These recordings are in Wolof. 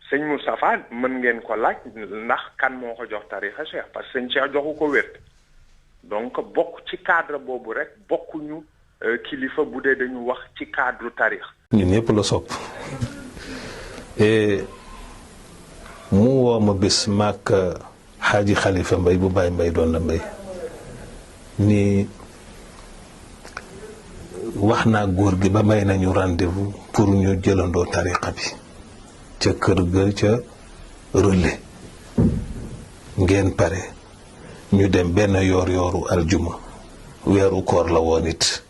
sëñ Moustapha mën ngeen ko laaj ndax kan moo ko jox tarixa Cheikh parce que sëñ Cheikh joxu ko wér donc bokk ci cadre boobu rek bokkuñu kilifa bu dee dañu wax ci cadre tarix. ñun ñëpp la sopp mu woo ma bés maak xaaji Xalifa Mbay bu Baay Mbay doon la Mbay ni wax naa góor gi ba may nañu rendez-vous pour ñu jëlandoo tariqa bi ca kër ga ca Relais ngeen pare ñu dem benn yooru aljuma weeru koor la woon it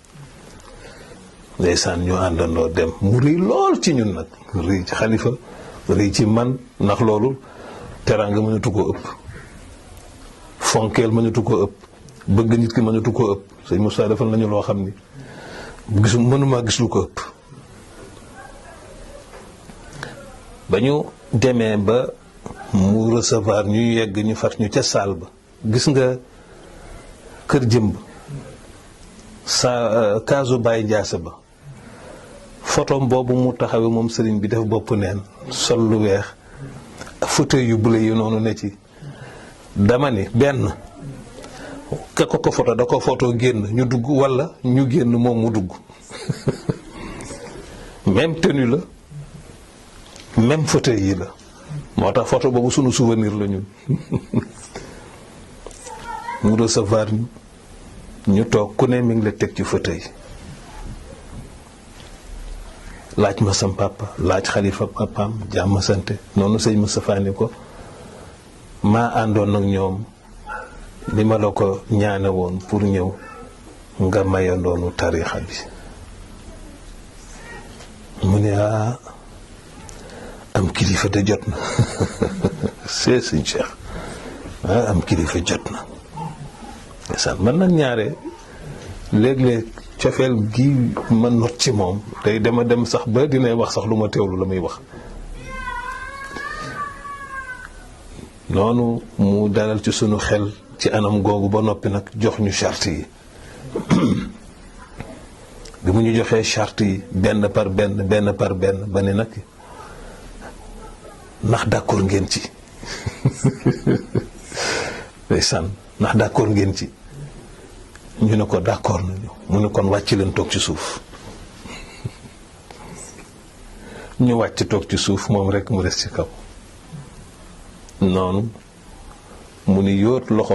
ndeysaan ñu àndandoo dem mu rëy lool ci ñun nag rëy ci Xalifa rëy ci man ndax loolu teraanga mënatu ko ëpp fonkeel mënatu ko ëpp bëgg nit ki mënatu ko ëpp sëñ Moussa defal nañu loo xam ni mënuma gis lu ko ëpp. ba ñu demee ba mu recevoir ñu yegg ñu fat ñu ca saal ba gis nga kër jëmb sa kaasu Baye Ndiasse ba photom boobu mu taxawee moom sëriñ bi def bopp neen sol lu weex fauteuil yu bleu yi noonu ne ci dama ni benn ka ko photo da ko photo génn ñu dugg walla ñu génn moom mu dugg même tenue la même fauteuil yi la moo tax photo boobu sunu souvenir la ñun mu recevoir ñu toog ku ne mi ngi la teg ci fauteuil laaj ma sam papa laaj Xalifa papaam jàmm sante noonu sëñ Moustapha ni ko maa àndoon ak ñoom li ma la ko ñaane woon pour ñëw nga mayandoonu tarixa bi mu ne am kilifa de jot na c'est sëñ Cheikh am kilifa jot na ndeysaan man nag ñaare léeg-léeg cofeel gi ma not ci moom day dem sax ba dinay wax sax lu ma teewlu la muy wax noonu mu dalal ci sunu xel ci anam googu ba noppi nag jox ñu charte yi bi mu ñu joxee charte yi benn par benn ba ne nag ndax d'accord ngeen ci ndeysaan ndax d'accord ngeen ci ñu ne ko d'accord nañu mu ne kon wàcc leen toog ci suuf ñu wàcc toog ci suuf moom rekk mu des ci kaw noonu mu ni yóot loxo